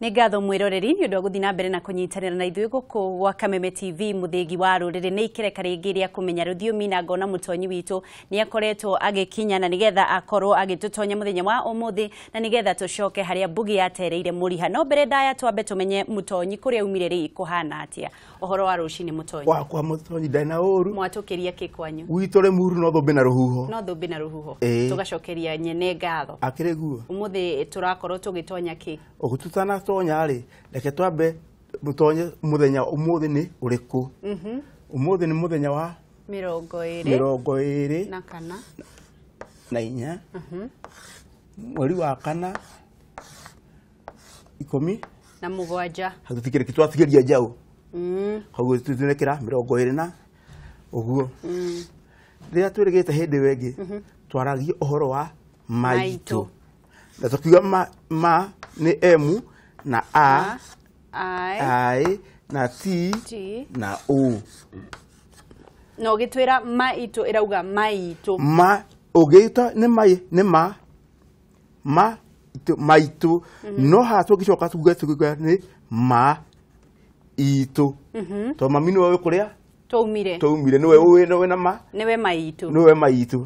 Nĩ ngatho mwĩroreri nĩ ũndũ wa gũthiĩ na mbere na kũnyitanĩra na ithuĩ gũkũ gwa Kameme TV mũthĩgi wa rũrĩrĩ. Nĩ ikereka rĩngĩ rĩa kũmenya rũthiomi na ngona mũtonyi witũ nĩ akoretwo agĩkinya na nĩgetha akorwo agĩtũtonya mũthenya wa ũmũthĩ na nĩgetha tũcoke harĩa mbugi yatereire mũriha. No mbere ndaya twambe tũmenye mũtonyi kũrĩa aumire rĩ kũhana atĩa. Ũhoro wa rũcinĩ mũtonyi? Wakwa mũtonyi ndarĩ na ũru. Mwatũkĩria kĩ kwanyu? Gwitũ rĩ muru no thũmbĩ na rũhuho. No thũmbĩ na rũhuho. Tũgacokeria nyene ngatho. Akĩrĩ guo. Ũmũthĩ tũrakorwo tũgĩtonya kĩ? Ũgũtutana tonya rĩ, reke twambe mũtonye mũthenya ũmũthĩ nĩ ũrĩkũ? Ũmũthĩ nĩ mũthenya wa 24 na kana na inya, mweri wa kana 17. Tũtikĩrĩ twatigeria njaũ. Koguo tũtunekĩra 20 na ũguo. Rĩrĩa twĩrĩgĩte hĩndĩ ĩyo ĩngĩ twaragia ũhoro wa maitũ. Na tũkiuga ma nĩ M na A, I na T, na O. No gĩtwĩra maitũ ĩrauga maitũ. Ma ũngĩta nĩ mai nĩ ma ma maitũ. No haha tũngĩcoka tuge tuge nĩ ma itũ. Tondũ mami nĩwe ũĩ kũrĩa twaumire. Twaumire nĩwe ũĩ na ma. Nĩwe maitũ. Nĩwe maitũ.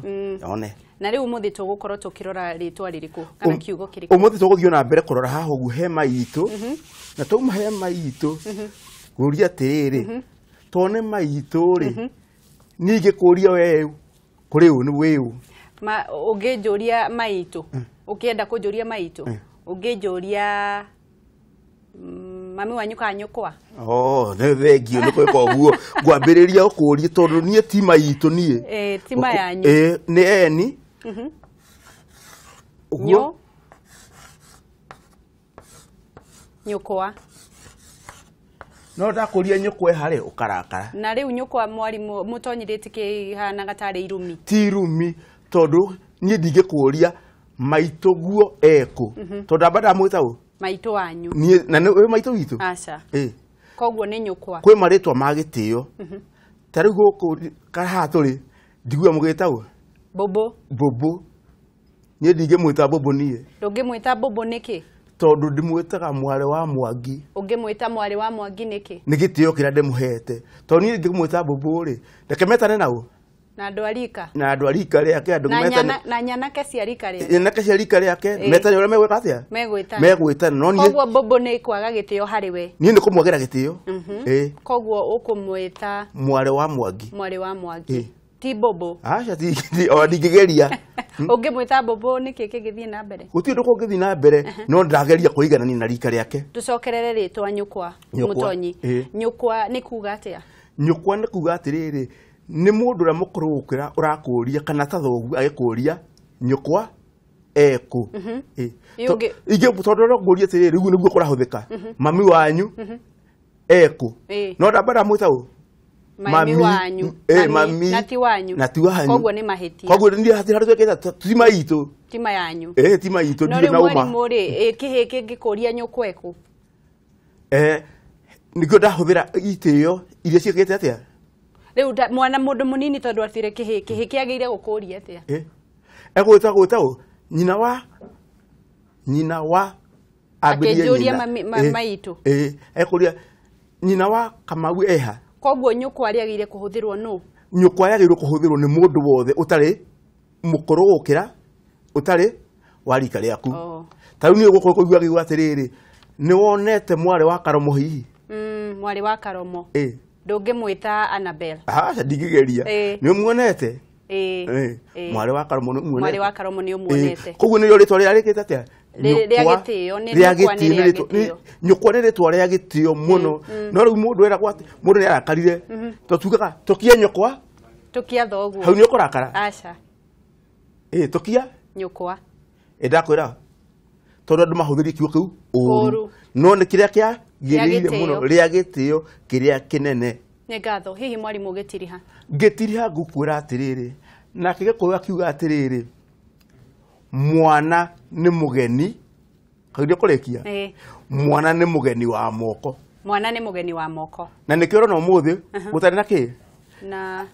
One. Na rĩu ũmũthĩ tũgũkorwo tũkĩrora rĩtwa rĩrĩkũ kana kiugo kĩrĩkũ? Ũmũthĩ tũgũthiĩ na mbere kũrora haha ũguo he maitũ. Na twauma he maitũ ngũria atĩrĩrĩ, to nĩ maitũ rĩ, niĩ ingĩkũria we kũrĩ ũ nĩ wĩ ũ? Ma ũngĩnjũria maitũ, ũkĩenda kũnjũria maitũ, ũngĩnjũria mami wanyu kana nyũkwa? Oh, nĩ thengio nĩ gwĩka ũguo. Ngwambĩrĩria gũkũria tondũ niĩ ti maitũ niĩ. Ti ma yanyu. Nĩ eni. Ũguo. Nyũkwa. No ndakũria nyũkwa harĩ ũkarakara. Na rĩu nyũkwa mwarimũ mũtonyi rĩtikĩhanaga tarĩ irumi. Ti irumi tondũ niĩ ndingĩkũria maitũ guo ekũ. Tondũ ndamba ndamwĩta ũ? Maitũ wanyu. Niĩ na nĩ maitũ witũ? Aca. Koguo nĩ nyũkwa. Kwĩ marĩtwa ma gĩtĩo. Ta rĩu gũkũ haha tũrĩ ndigua mũgĩta ũ? Mbũmbũ. Mbũmbũ. Niĩ ndingĩmwĩta mbũmbũ niĩ. Ndũngĩmwĩta mbũmbũ nĩkĩ? Tondũ ndĩmwĩtaga mwarĩ wa Mwangi. Ũngĩmwĩta mwarĩ wa Mwangi nĩkĩ? Nĩ gĩtĩo kĩrĩa ndĩmũhete. Tondũ niĩ ndingĩmwĩta mbũmbũ rĩ, reke metane na ũ? Na andũ a rika. Na andũ a rika rĩake andũ metane. Na nyanake cia rika rĩake. Nyanake cia rika rĩake metane ũrĩa megwĩka atĩa? Megwĩtana. Megwĩtana. No niĩ koguo mbũmbũ nĩ kwaga gĩtĩo harĩ we. Niĩ nĩ kũmwagĩra gĩtĩo. Koguo ũkũmwĩta mwarĩ wa Mwangi. Mwarĩ wa Mwangi. Ti mbũmbũ. Aca ti o ndingĩgeria. Ũngĩmwĩta mbũmbũ nĩkĩ kĩngĩthiĩ na mbere? Gũtirĩ ũndũ kũngĩthiĩ na mbere no ndageria kũiganania na rika rĩake. Tũcokerere rĩtwa nyũkwa mũtonyi. Nyũkwa nĩ kuga atĩa? Nyũkwa nĩ kuga atĩrĩrĩ, nĩ mũndũ ũrĩa mũkũrũ gũkĩra ũrakũria kana ta thoguo agĩkũria nyũkwa ekũ. Ingĩ tondũ no ngũrie atĩrĩrĩ, rĩu nĩguo kũrahũthĩka. Mami wanyu ekũ. No ndamba ndamwĩta ũ? Mami wanyu. Mami na ti wanyu. Na ti wanyu. Koguo nĩ mahĩtia. Koguo nĩ hatirĩ harĩa twĩkĩte ti maitũ. Ti ma yanyu. Ti maitũ ndirĩ na ũma. No rĩu mwarimũ rĩ, kĩhĩ kĩngĩkũria nyũkwa ekũ? Nĩkĩo ndahũthĩra itĩo iria ciĩkĩte atĩa? Rĩu mwana mũndũ mũnini tondũ atire kĩhĩ, kĩhĩ kĩagĩrĩire gũkũria atĩa? Egwĩta gwĩta ũ? Nyina wa nyina wa ambĩrĩrie nyina. Akĩnjũria maitũ. Ekũria nyina wa Kamau eha. Koguo nyũkwa rĩagĩrĩire kũhũthĩrwo nũ? Nyũkwa yagĩrĩirwo kũhũthĩrwo nĩ mũndũ wothe ũtarĩ mũkũrũ gũkĩra ũtarĩ wa rika rĩaku. Ta rĩu niĩ gũkũ kũigua ngĩigua atĩrĩrĩ, nĩ wonete mwarĩ wa Karomo hihi? Mwarĩ wa Karomo. Ndũngĩmwĩta Annabel. Aca ndingĩgeria. Nĩ ũmuonete? Mwarĩ wa Karomo nĩ ũmuonete. Mwarĩ wa Karomo nĩ ũmuonete. Koguo nĩrĩo rĩtwa rĩrĩa rĩkĩte atĩa? Rĩa gĩtĩo, nĩ nyũkwa nĩ rĩa gĩtĩo. Nyũkwa nĩ rĩtwa rĩa gĩtĩo mũno. No rĩu mũndũ eragwo atĩ mũndũ nĩ arakarire. Tondũ tugaga tũkie nyũkwa. Tũkia thoguo. Hau nĩ ũkũrakara? Aca. Tũkia nyũkwa. Ndakwĩra tondũ andũ mahũthĩrie kiugo kĩu ũru. No nĩ kĩrĩa kĩagĩrĩire mũno rĩa gĩtĩo kĩrĩa kĩnene. Nĩ ngatho. Hihi mwarimũ ngĩtiriha? Ngĩtiriha ngũkwĩra atĩrĩrĩ, nake Gĩkũyũ akiuga atĩrĩrĩ, mwana nĩ mũgeni. Kaũria kũrĩkia? Mwana nĩ mũgeni wa moko. Mwana nĩ mũgeni wa moko. Na nĩkĩo ũrona ũmũthĩ gũtarĩ na kĩ? Na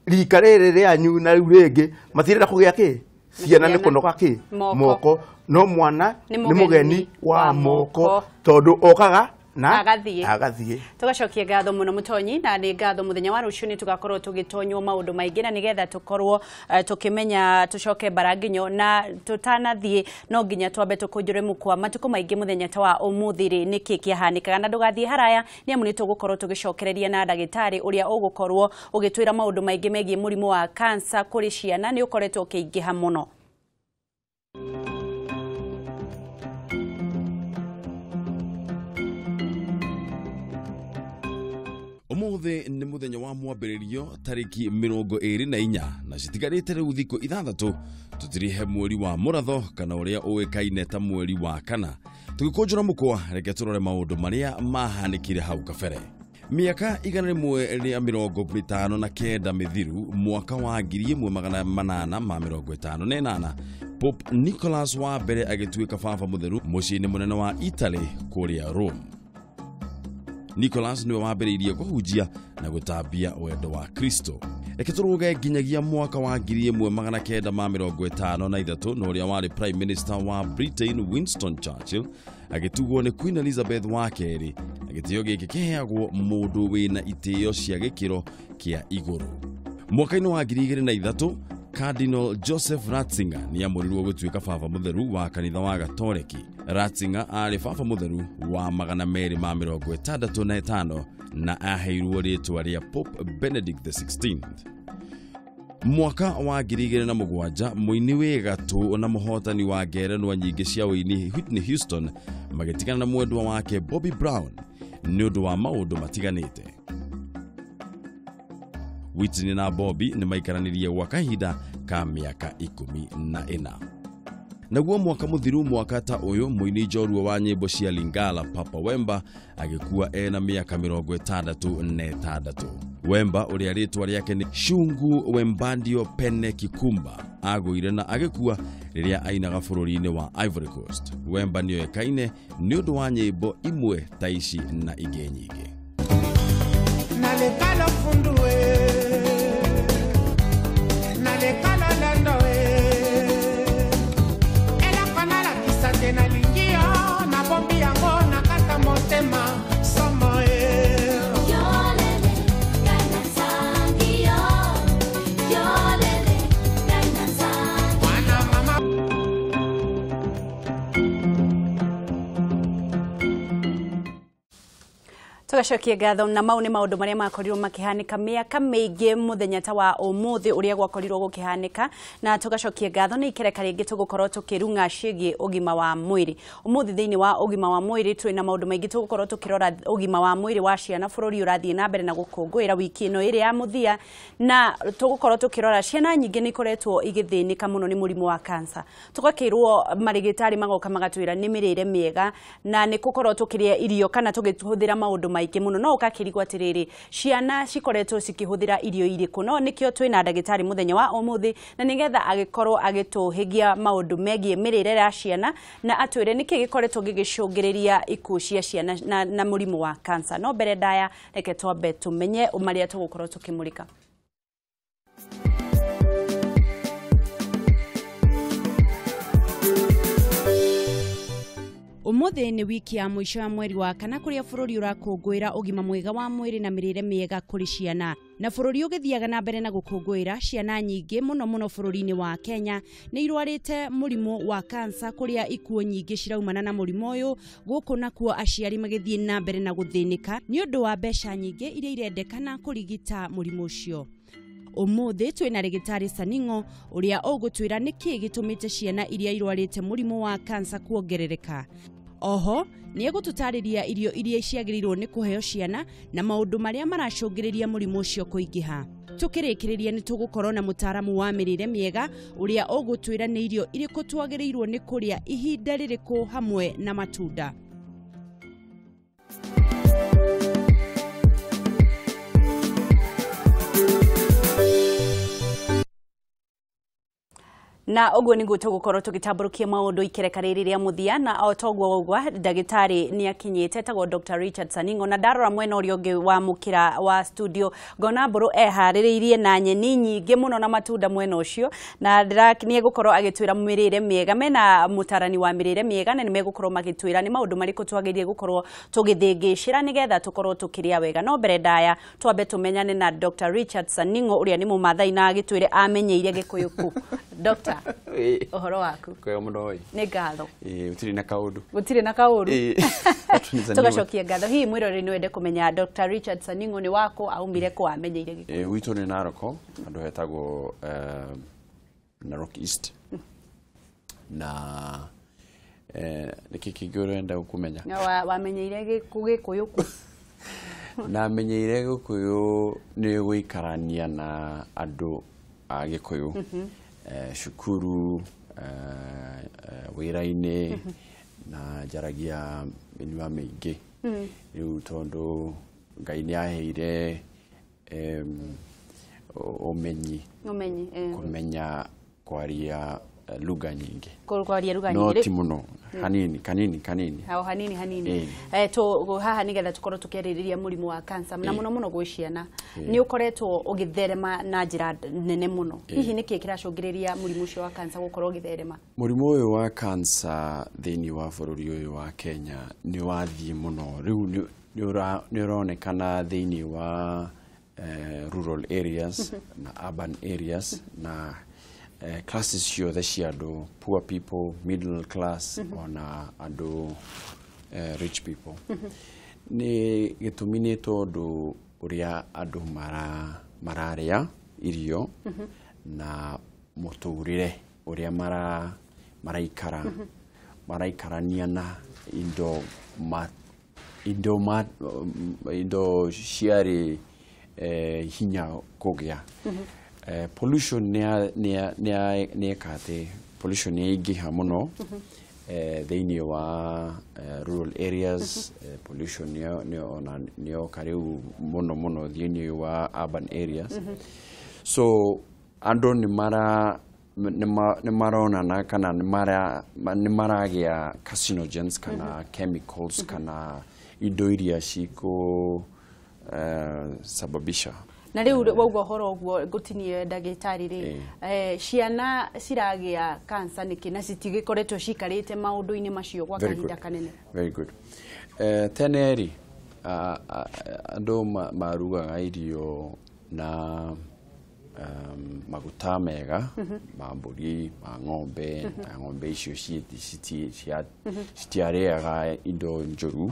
rika rĩrĩ rĩanyu na rĩu rĩngĩ matirenda kũgĩa kĩ? Ciana nĩ kũnoga kĩ moko no mwana nĩ mũgeni wa moko tondũ okaga na agathiĩ. Tugacokia ngatho mũno Mũtonyi, na nĩ ngatho mũthenya wa rũciũ nĩ tũgakorwo tũgĩtonywo maũndũ maingĩ na nĩgetha tũkorwo tũkĩmenya tũcoke mbaranginyo na tũtanathiĩ no nginya twambe tũkũnjũre mũkwa matukũ maingĩ mũthenya ta wa ũmũthĩ rĩ nĩkĩ kĩahanĩkaga na ndũgathiĩ haraya nĩ amu nĩ tũgũkorwo tũgĩcokereria na ndagĩtarĩ ũrĩa ũgũkorwo ũgĩtwĩra maũndũ maingĩ megiĩ mũrimũ wa kansa kũrĩ ciana nĩ ũkoretwo ũkĩingĩha mũno. Umuthi ni muthenya wa mwambĩrĩrio tarĩki 24 na citigarĩte rĩu thikũ 6 tutirihe mweri wa mũratho kana ũrĩa ũĩkaine ta mweri wa kana. Tũgĩkũnjũra mũkwa reke tũrore maũndũ marĩa mahanĩkire hau kabere. Mĩaka 159 mĩthiru mwaka wa 1858 Pope Nicholas wa mbere agĩtuĩka baba mũtheru mũciĩ-inĩ mũnene wa Italy kũrĩa Rome. Nicholas niwe wambĩrĩirie kũhunjia na gũtambia wendo wa Kristo. Reke tũrũge nginyagia mwaka wa 1953 na ũrĩa warĩ Prime Minister wa Britain Winston Churchill agĩtugwo nĩ Queen Elizabeth wa kerĩ na gĩtĩo gĩkĩ kĩheagwo mũndũ wĩna itĩo cia gĩkĩro kĩa igũrũ. Mwaka-inĩ wa 2003 Cardinal Joseph Ratzinger nĩamũrirwo gũtuĩka baba mũtheru wa kanitha wa Gatoreki. Ratzinger aarĩ baba mũtheru wa 265 na aheirwo rĩtwa rĩa Pope Benedict XVI. Mwaka wa 2007 mũini wĩ gatũ na mũhotani wa ngerenwa nyingĩ cia ũini Whitney Houston magĩtigana na mwendwa wake Bobby Brown nĩ ũndũ wa maũndũ matiganĩte. Whitney na Bobby nĩ maikaranirie gwa kahinda ka mĩaka 14. Naguo mwaka mũthiru mwaka ta ũyũ mũini njorua wa nyĩmbo cia Lingala Papa Wemba agĩkua ena mĩaka 66. Wemba ũrĩa rĩtwa rĩake nĩ Shungu Wembandio Pene Kikumba agũire na agĩkua rĩrĩa ainaga bũrũri-inĩ wa Ivory Coast. Wemba nĩoĩkaine nĩ ũndũ wa nyĩmbo imwe ta ici na ingĩ nyingĩ. Tugacokia ngatho na mau nĩ maũndũ marĩa makorirwo makĩhanĩka mĩaka mĩingĩ mũthenya ta wa ũmũthĩ ũrĩa gwakorirwo gũkĩhanĩka na tugacokia ngatho nĩ ikereka rĩngĩ tũgũkorwo tũkĩrung'a ciĩgiĩ ũgima wa mwĩrĩ. Ũmũthĩ thĩinĩ wa ũgima wa mwĩrĩ twĩna maũndũ maingĩ tũgũkorwo tũkĩrora ũgima wa mwĩrĩ wa ciana bũrũri ũrathiĩ na mbere na gũkũngũĩra wiki ĩno ĩrĩ ya mũthia na tũgũkorwo tũkĩrora ciana nyingĩ nĩ ikoretwo igĩthĩnĩka mũno nĩ mũrimũ wa kansa. Tũgakĩrwo marĩgĩtarĩ magoka magatwĩra nĩ mĩrĩre mĩega na nĩ gũkorwo tũkĩrĩa irio kana tũgĩhũthĩra maũndũ maingĩ mũno no ũgakĩrigwo atĩrĩrĩ ciana cikoretwo cikĩhũthĩra irio irĩkũ no nĩkĩo twĩna ndagĩtarĩ mũthenya wa ũmũthĩ na nĩgetha agĩkorwo agĩtũhĩgia maũndũ megiĩ mĩrĩre ya ciana na atwĩre nĩkĩ gĩkoretwo gĩgĩcũngĩrĩria ikuũ cia ciana na mũrimũ wa kansa. No mbere ndaya reke twambe tũmenye marĩa tũgũkorwo tũkĩmũrĩka. Ũmũthĩ nĩ wiki ya mũico ya mweri wa kana kũrĩa bũrũri ũrakũngũĩra ũgima mwega wa mwĩrĩ na mĩrĩre mĩega kũrĩ ciana. Na bũrũri ũgĩthiaga na mbere na gũkũngũĩra ciana nyingĩ mũno mũno bũrũri-inĩ wa Kenya nĩ irwarĩte mũrimũ wa kansa kũrĩa ikuũ nyingĩ ciraumana na mũrimũ ũyũ gũkũ nakuo aciari magĩthiĩ na mbere na gũthĩnĩka nĩ ũndũ wa mbeca nyingĩ iria irendekana kũrigita mũrimũ ũcio. Ũmũthĩ twĩna rĩgĩtarĩ Saningo ũrĩa ũgũtwĩra nĩkĩ gĩtũmĩte ciana iria irwarĩte mũrimũ wa kansa kuongerereka. Oho nĩ egũtũtarĩria irio iria ciagĩrĩirwo nĩ kũheo ciana na maũndũ marĩa maracũngĩrĩria mũrimũ ũcio kũingĩha. Tũkĩrĩkĩrĩria nĩ tũgũkorwo na mũtaaramu wa mĩrĩre mĩega ũrĩa ũgũtwĩra nĩ irio irĩkũ twagĩrĩirwo nĩ kũrĩa ihinda rĩrĩkũ hamwe na matunda. Na ũguo nĩguo tũgũkorwo tũgĩtambũrũkia maũndũ ikereka rĩrĩ rĩa mũthia, na o toguo waugua ndagĩtarĩ nĩ akinyĩte, etagwo Dr. Richard Saningo, na ndarora mwena ũrĩa ũngĩ wa mũkĩra wa studio ngona mbũrũ eharĩrĩirie na nyeni nyingĩ mũno na matunda mwena ũcio, na nĩ egũkorwo agĩtwĩra mĩrĩre mĩega, mena mũtarani wa mĩrĩre mĩega, na nĩ megũkorwo magĩtwĩra nĩ maũndũ marĩkũ twagĩrĩire gũkorwo tũgĩthĩngĩcĩra nĩgetha tũkorwo tũkĩrĩa wega. No mbere ndaya twambe tũmenyane na Dr. Richard Saningo ũrĩa nĩ mũmathai na agĩtwĩre amenyeire Gĩkũyũ kũ. Dr. Ũhoro waku? Kwega mũno ĩ. Nĩ ngatho. Ĩ, gũtirĩ na kaũndũ. Gũtirĩ na kaũru. Tũgacokia ngatho. Hihi mwĩroreri nĩ wende kũmenya Dr. Richard Saningo nĩ wakũ, aumire kũ, amenyeire Gĩkũyũ? Gwitũ nĩ Narok, handũ hetagwo Narok East. Na nĩkĩ kĩngĩ ũrenda kũmenya? Wamenyeire Gĩkũyũ kũ? Namenyeire Gĩkũyũ nĩ gũikarania na andũ a Gĩkũyũ. Cukuru, wĩra-inĩ, na njaragia mĩnua mĩingĩ. Rĩu tondũ Ngai nĩ aheire ũmenyi, kũmenya kwaria lugha nyingĩ. Kwaria lugha nyingĩ. No ti mũno, hanini, kanini, kanini. Hao hanini, hanini. Haha nĩgetha tũkorwo tũkĩarĩrĩria mũrimũ wa cancer na mũno mũno gwĩ ciana. Nĩ ũkoretwo ũgĩtherema na njĩra nene mũno. Hihi nĩkĩ kĩracũngĩrĩria mũrimũ ũcio wa cancer gũkorwo ũgĩtherema? Mũrimũ ũyũ wa cancer thĩinĩ wa bũrũri ũyũ wa Kenya nĩ wathiĩ mũno. Rĩu nĩ ũronekana thĩinĩ wa rural areas na urban areas na classes ciothe cia andũ, poor people, middle class, ona andũ rich people. Nĩ gĩtũmi nĩ tondũ ũrĩa andũ mararĩa irio na mũtũrĩre ũrĩa maraikara, maraikarania na indo ciarĩ hinya kũgĩa. Pollution nĩ ĩka atĩ pollution nĩ yaingĩha mũno thĩinĩ wa rural areas. Pollution nĩ yoka rĩu mũno mũno thĩinĩ wa urban areas. So andũ nĩ maronana kana nĩ maragĩa carcinogens kana chemicals kana indo iria cikũ sababisha. Na rĩu wauga ũhoro ũguo ngũtinie ndagĩtarĩ rĩ, ciana ciragĩa cancer nĩkĩ na citigĩkoretwo cikarĩte maũndũ-inĩ macio gwa kahinda kanene? Very good. Tene rĩ, andũ marugaga irio na maguta mega ma mbũri, ma ng'ombe, na ng'ombe icio citiarĩaga indo njũru.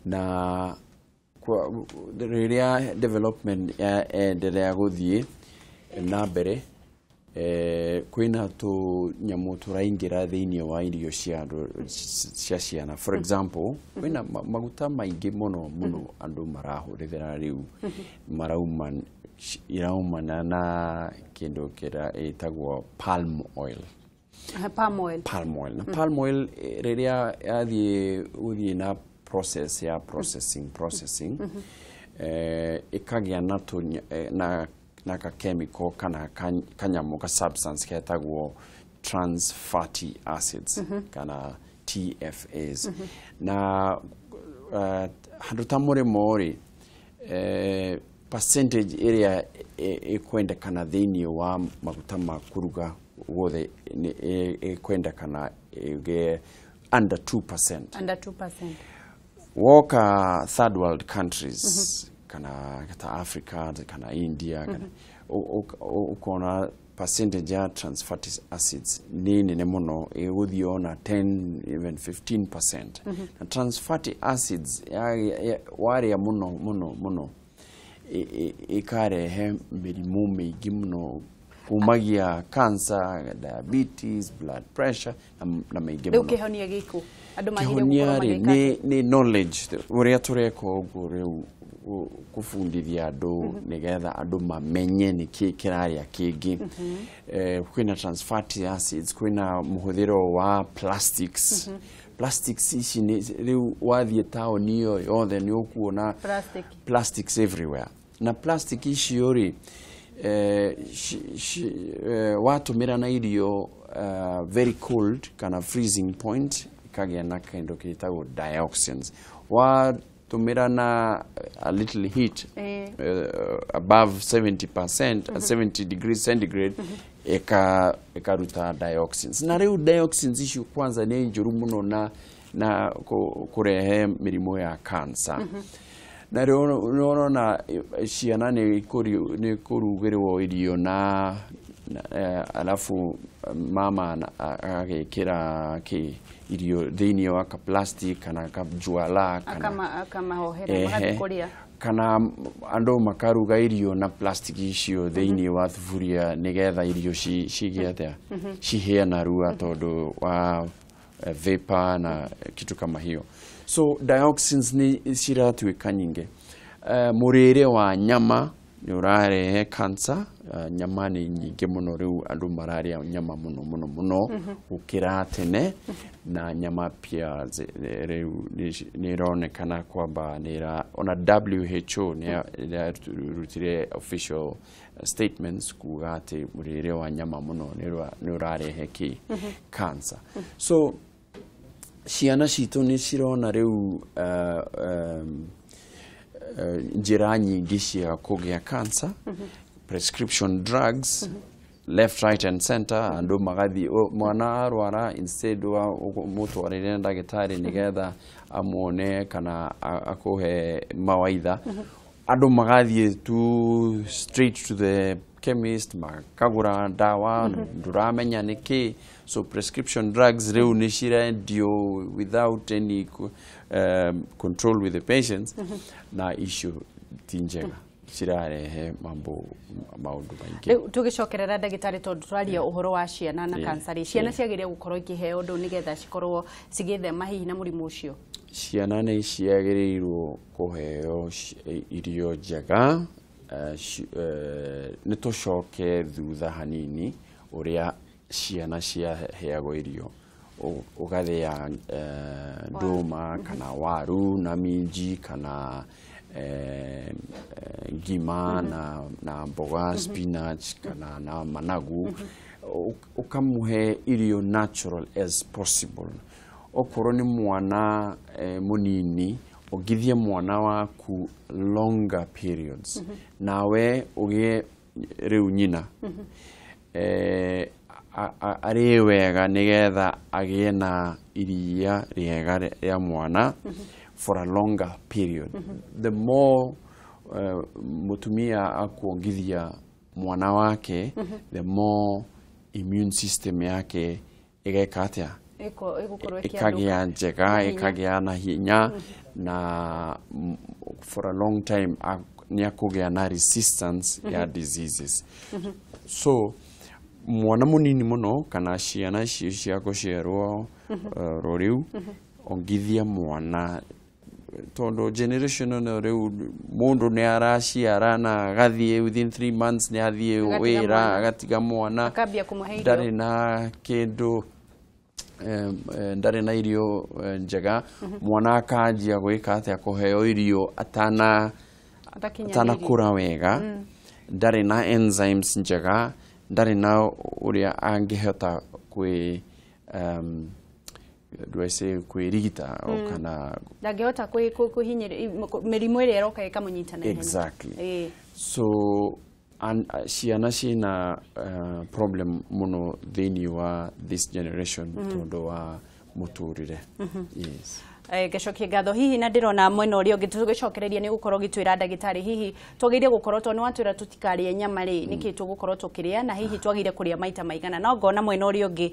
Na rĩrĩa development yaendelea gũthiĩ na mbere, kwĩna tũnyamũ tũraingĩra thĩinĩ wa irio cia cia ciana. For example, kwĩna maguta maingĩ mũno mũno andũ marahũthĩra rĩu marauma iraumana na kĩndũ kĩrĩa ĩtagwo palm oil. Palm oil. Palm oil. Na palm oil rĩrĩa yathiĩ gũthiĩ na process ya processing ĩkagĩa na ka chemical kana kanyamũ ka substance ketagwo trans fatty acids kana TFAs. Na handũ ta mũrĩmo rĩ, percentage ĩrĩa ĩkwendekana thĩinĩ wa maguta ma kũruga guothe ĩkwendekana ĩgĩe under 2%. Under 2%. Woka third world countries kana ta Africa kana India kana ukona percentage ya trans fatty acids nĩ nene mũno, ĩgũthiĩ ona 10 even 15%. Na trans fatty acids warĩa mũno mũno mũno ĩkarehe mĩrimũ mĩingĩ mũno, kumagia cancer, diabetes, blood pressure na maingĩ Rĩu mũno. kĩhonia gĩkũ? Andũ magĩrĩirwo Kĩhonia gũkorwo rĩ magĩka nĩ knowledge ũrĩa tũreka ũguo rĩu kũbundithia andũ nĩgetha andũ mamenye nĩkĩ kĩrarĩa kĩngĩ. Kwĩna trans fatty acids, kwĩna mũhũthĩro wa plastics. Plastics ici rĩu wathiĩ taũni ĩyo yothe nĩ ũkuona Plastic. plastics everywhere. Na plastic icio rĩ, Watũmĩra na irio very cold kana freezing point, ikagĩa na kĩndũ gĩtagwo dioxins. Watũmĩra na a little heat, above 70%, 70 degrees centigrade, ĩkaruta dioxins. Na rĩu dioxins icio kwanza nĩ njũru mũno na kũrehe mĩrimũ ya cancer. Na rĩu nĩ ũrona ciana nĩ kũrugĩrwo irio na alafu mama agekĩra kĩ irio thĩinĩ wa ka plastic kana ka juala kana Akamahohera magathiĩ kũrĩa. Kana andũ makaruga irio na plastic icio thĩinĩ wa thuburia nĩgetha irio cigĩe atĩa, cihĩe narua tondũ wa vapor na kitu kama hiyo. So dioxins nĩ ciratuĩka nyingĩ. Mũrĩre wa nyama nĩ ũrarehe cancer. Nyama nĩ nyingĩ mũno rĩu, andũ mararĩa nyama mũno mũno mũno gũkĩra tene, na nyama pia rĩu nĩ ĩronekana kwamba ona WHO nĩ yarutire official statements kuga atĩ mũrĩre wa nyama mũno nĩ ũrarehe kĩ cancer. So ciana citũ nĩ cirona rĩu njĩra nyingĩ cia kũgĩa cancer, prescription drugs left, right and center. Andũ magathiĩ mwana arwara, instead wa mũtwarĩre ndagĩtarĩ nĩgetha amuone kana akũhe mawaitha, andũ magathiĩ tu straight to the chemist, makagũra ndawa ndũramenya nĩ kĩ. So prescription drugs rĩu nĩ cirendio without any control with the patients, na icio ti njega, cirarehe mambo maũndũ maingĩ. Rĩu tũgĩcokerera, ndagĩtarĩ, tondũ tũraria ũhoro wa ciana na cancer rĩ, ciana ciagĩrĩire gũkorwo ikĩheo ũndũ nĩgetha cikorwo cigĩthema hihi na mũrimũ ũcio? Ciana nĩ ciagĩrĩirwo kũheo irio njega. Nĩ tũcoke thutha hanini ũrĩa ciana ciaheagwo irio. Ũgathĩa ndũma kana waru na minji kana ngima na mboga, spinach kana na managu. Ũkamũhe irio natural as possible. Okorwo nĩ mwana mũnini, ũngithie mwana waku longer periods, nawe ũgĩe rĩu nyina arĩe wega nĩgetha agĩe na iria rĩega rĩa mwana for a longer period. The more mũtumia akuongithia mwana wake, the more immune system yake ĩgeka atĩa? Ĩgũkorwo ĩkĩandũka. Ĩkagĩa njega. Na hinya. Ĩkagĩa na hinya na for a long time nĩ akũgĩa na resistance ya diseases. So mwana mũnini mũno kana ciana icio cia gũciarwo rĩu, ongithia mwana, tondũ generation ĩno rĩu mũndũ nĩ araciara na agathiĩ within 3 months nĩ athiĩ Agatiga wĩra. mwana. Agatiga mwana. Akambia kũmũhe irio. Ndarĩ na kĩndũ, ndarĩ na irio njega. Mwana akanjia gwĩka atĩa? Kũheo irio atana Atakinyanĩirie. atanakũra wega, ndarĩ na enzymes njega, ndarĩ na ũrĩa angĩhota kwĩ do I say kwĩrigita o kana Ndangĩhota kwĩhinyĩrĩria mĩrimũ ĩrĩa ĩroka ĩkamũnyita na ihenya. Exactly. So ciana ciĩna problem mũno thĩinĩ wa this generation tondũ wa mũtũrĩre, yes. Ngacokia ngatho hihi na ndĩrona mwena ũrĩa ũngĩ tũgĩcokereria nĩ gũkorwo gĩtwĩra, ndagĩtarĩ, hihi twagĩrĩire gũkorwo, tondũ nĩ watwĩra tũtikarĩe nyama rĩ, nĩkĩ tũgũkorwo tũkĩrĩa na hihi twagĩrĩire kũrĩa maita maigana? No ngona mwena ũrĩa ũngĩ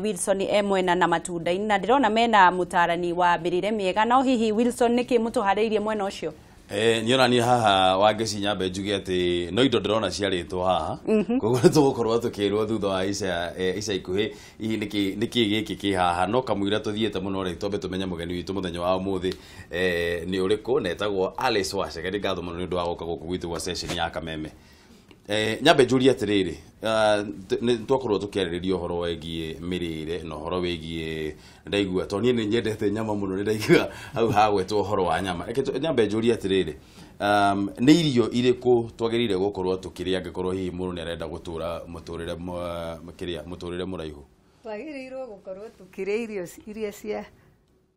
Wilson e mwena na matunda-inĩ na ndĩrona mena mũtarani wa mĩrĩre mĩega. No hihi Wilson, nĩkĩ mũtũharĩirie mwena ũcio? Niĩ ona niĩ haha Wangeci nyambe njuge atĩ no indo ndĩrona ciarĩtwo haha, koguo nĩ tũgũkorwo tũkĩrwo thutha wa ica ikuhĩ hihi nĩkĩ gĩkĩ kĩ haha. No kamũira tũthiĩte mũno rĩ, twambe tũmenye mũgeni witũ mũthenya wa ũmũthĩ nĩ ũrĩkũ, na etagwo Alice Wacege. Nĩ ngatho mũno nĩ ũndũ wa gũka gũkũ gwitũ gwa session ya Kameme. Nyambe njũrie atĩrĩrĩ, nĩ twakorwo tũkĩarĩrĩria ũhoro wĩgiĩ mĩrĩre na ũhoro wĩgiĩ, ndaigua tondũ niĩ nĩ nyendete nyama mũno, nĩ ndaigua hau hagwetwo ũhoro wa nyama. Reke nyambe njũrie atĩrĩrĩ, Nĩ irio irĩkũ twagĩrĩire gũkorwo tũkĩrĩa angĩkorwo hihi mũndũ nĩ arenda gũtũra mũtũrĩre kĩrĩa mũtũrĩre mũraihu? Twagĩrĩirwo gũkorwo tũkĩrĩa irio iria cia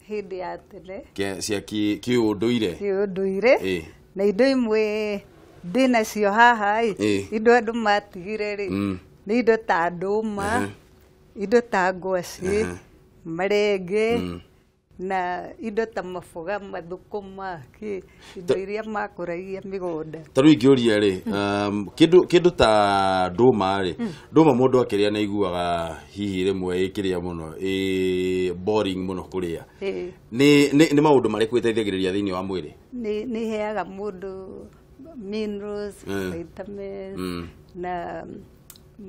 hĩndĩ ya tene, cia kĩũndũire, kĩũndũire, na indo imwe ndĩnacio haha ĩ, indo andũ matigire rĩ, nĩ indo ta ndũma, indo ta ngwacĩ, marenge, na indo ta maboga, mathũkũma, indo iria makũragia mĩgũnda. Ta rĩu ingĩũria rĩ, kĩndũ ta ndũma rĩ, ndũma mũndũ akĩrĩa nĩ aiguaga hihi rĩmwe ĩkĩrĩa mũno, ĩ boring mũno kũrĩa. Nĩ maũndũ marĩkũ ĩteithagĩrĩria thĩinĩ wa mwĩrĩ? Nĩ ĩheaga mũndũ minerals, vitamins, na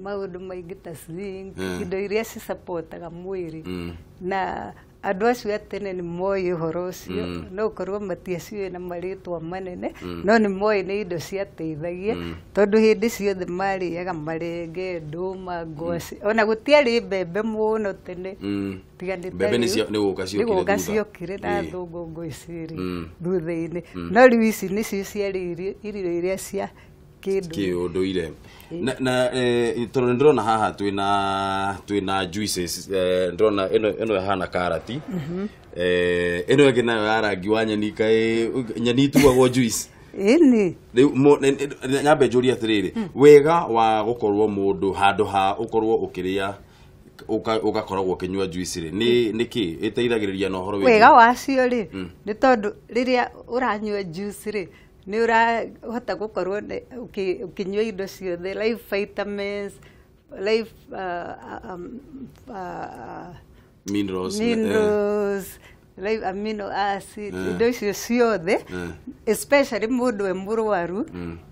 maũndũ maingĩ ta zinc, indo iria cisapotaga mwĩrĩ. Na andũ acio a tene nĩ moĩ ũhoro ũcio, no ũkorwo matiaciũĩ na marĩtwa manene, no nĩ moĩ nĩ indo ciateithagia, tondũ hĩndĩ ciothe marĩaga marenge, ndũma, ngwacĩ, ona gũtiarĩ mbembe mũno tene. Tiga nĩ mbembe nĩ gũka ciokire na thũngũ ngwĩciria thutha-inĩ, no rĩu ici nĩcio ciarĩ irio iria cia kĩũndũire. Na tondũ nĩndĩrona haha twĩna juices, ndĩrona ĩno ĩhana karati, ĩno ĩngĩ nayo ya rangi wa nyeni, kaĩ nyeni ituagwo juice? Ĩni. Rĩu nyambe njũrie atĩrĩrĩ, wega wa gũkorwo mũndũ handũ ha ũkorwo ũkĩrĩa ũgakoragwo ũkĩnyua juice rĩ, nĩ kĩ ĩteithagĩrĩria na ũhoro wĩgiĩ wega wacio rĩ? Nĩ tondũ rĩrĩa ũranyua juice rĩ, nĩ ũrahota gũkorwo ũkĩnyua indo ciothe, life vitamins, life minerals, life amino acid, indo icio ciothe, especially mũndũ e mũrwaru,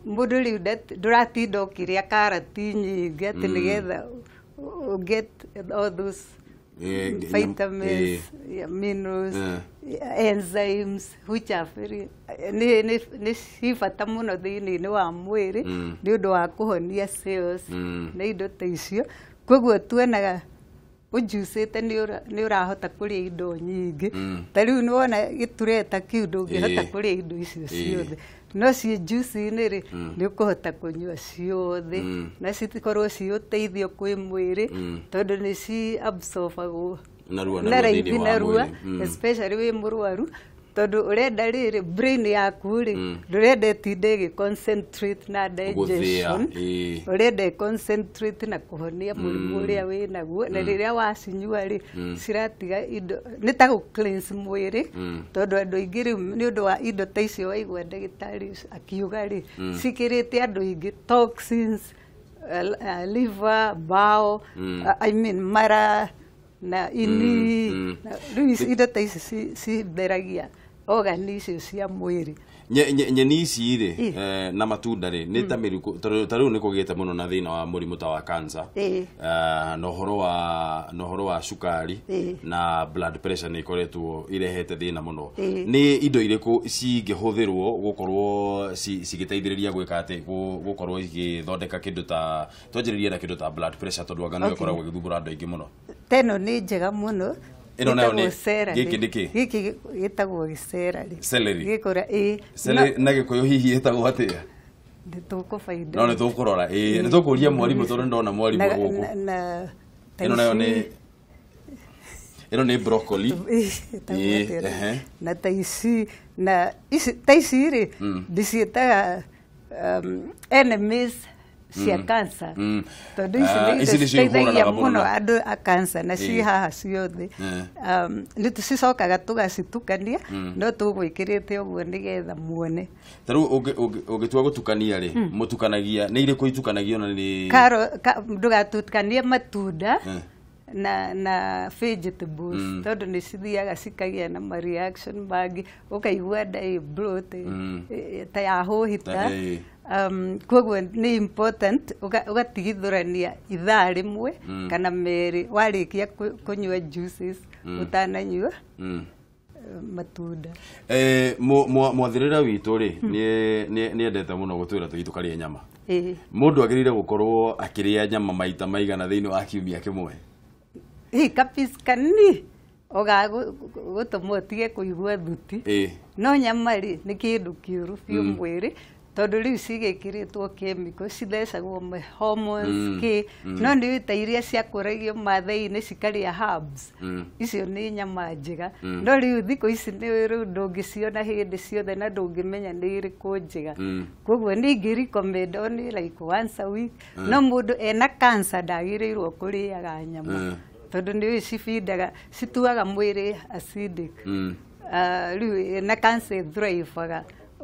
mũndũ rĩu ndũratinda ũkĩrĩa karati nyingĩ atĩ nĩgetha get all those vitamins, minerals, enzymes, which are very nĩ ci bata mũno thĩinĩ wa mwĩrĩ nĩ ũndũ wa kũhonia cells na indo ta icio. Koguo tuonaga ũnjucĩte nĩ ũrahota kũrĩa indo nyingĩ. Ta rĩu nĩwona gĩtureta kĩu ndũngĩhota kũrĩa indo icio ciothe, no ciĩ juice-inĩ rĩ, nĩ ũkũhota kũnyua ciothe, na citikorwo ciĩ ũteithio kwĩ mwĩrĩ, tondũ nĩ ci absorbagwo na raithi narua, especially wĩ mũrwaru, tondũ ũrenda rĩrĩ brain yaku rĩ, ndũrenda ĩtinde ĩgĩ concentrate na digestion, ũrenda concentrate na kũhonia mũrimũ ũrĩa wĩ naguo, na rĩrĩa wacinyua rĩ, ciratiga indo nĩ ta gũ cleanse mwĩrĩ, tondũ andũ aingĩ rĩu nĩ ũndũ wa indo ta icio waigua ndagĩtarĩ akiuga rĩ, cikĩrĩte andũ aingĩ toxins, liver, bowel, I mean mara na ini, rĩu indo ta ici citheragia organ icio cia mwĩrĩ. Nyeni ici rĩ na matunda rĩ, nĩ ta mĩrukũ, ta rĩu nĩ kũgĩte mũno na thĩna wa mũrimũ ta wa cancer, na ũhoro wa cukari na blood pressure nĩ ikoretwo irehete thĩna mũno. Nĩ indo irĩkũ cingĩhũthĩrwo gũkorwo cigĩteithĩrĩria gwĩka atĩ gũkorwo igĩthondeka kĩndũ ta, twanjĩrĩrie na kĩndũ ta blood pressure, tondũ anga nĩyo ĩkoragwo ĩgĩthumbũra andũ aingĩ mũno. Teno nĩ njega mũno. Ĩno nayo nĩ gĩkĩ nĩ kĩ? Gĩkĩ gĩtagwo gĩcerarĩ. Celery. Gĩkũra ĩ. Celery na Gĩkũyũ hihi ĩtagwo atĩa? Nĩ tũkũbainda. No nĩ tũkũrora. Ĩ nĩ tũkũria mwarimũ tondũ ndona mwarimũ gũkũ. Ĩno nayo nĩ ĩno nĩ broccoli. Ĩ na ta ici na ici ta ici rĩ ndĩciĩtaga enemies cia cancer, tondũ ici nĩ citeithagia mũno andũ a cancer, na ci haha ciothe. Nĩ tũcicokaga tũgacitukania, no tũgwĩkĩrĩte ũguo nĩgetha muone. Ta rĩu ũngĩtua gũtukania rĩ, mũtukanagia nĩ irĩkũ itukanagio na nĩ ndũgatukanie matunda na vegetables, tondũ nĩ cithiaga cikagĩa na ma reaction mangĩ, ũkaigua nda ĩ bloat ta ya hũhita. Koguo nĩ important ũgatigithũrania ithaa rĩmwe kana merĩ warĩkia kũnyua juices ũtananyua matunda. Mwathĩrĩra witũ rĩ, nĩ endete mũno gũtwĩra tũthiĩ tũkarĩe nyama. Mũndũ agĩrĩire gũkorwo akĩrĩa nyama maita maigana thĩinĩ wa kiumia kĩmwe? Kapis kanini. Ũgagũtũma ũtige kũigua thuti. No nyama rĩ nĩ kĩndũ kĩũru biũ mwĩrĩ tondũ rĩu cigĩkĩrĩtwo chemical cithecagwo hormones kĩ no nĩ ta iria ciakũragio mathai-inĩ cikarĩa herbs icio nĩ nyama njega no rĩu thikũ ici nĩ rĩu ndũngĩciona hĩndĩ ciothe na ndũngĩmenya nĩ irĩkũ njega koguo niĩ ingĩ recommend only like once a week no mũndũ ena cancer ndagĩrĩirwo kũrĩaga nyama tondũ nĩ cibindaga cituaga mwĩrĩ acidic rĩu na cancer thrive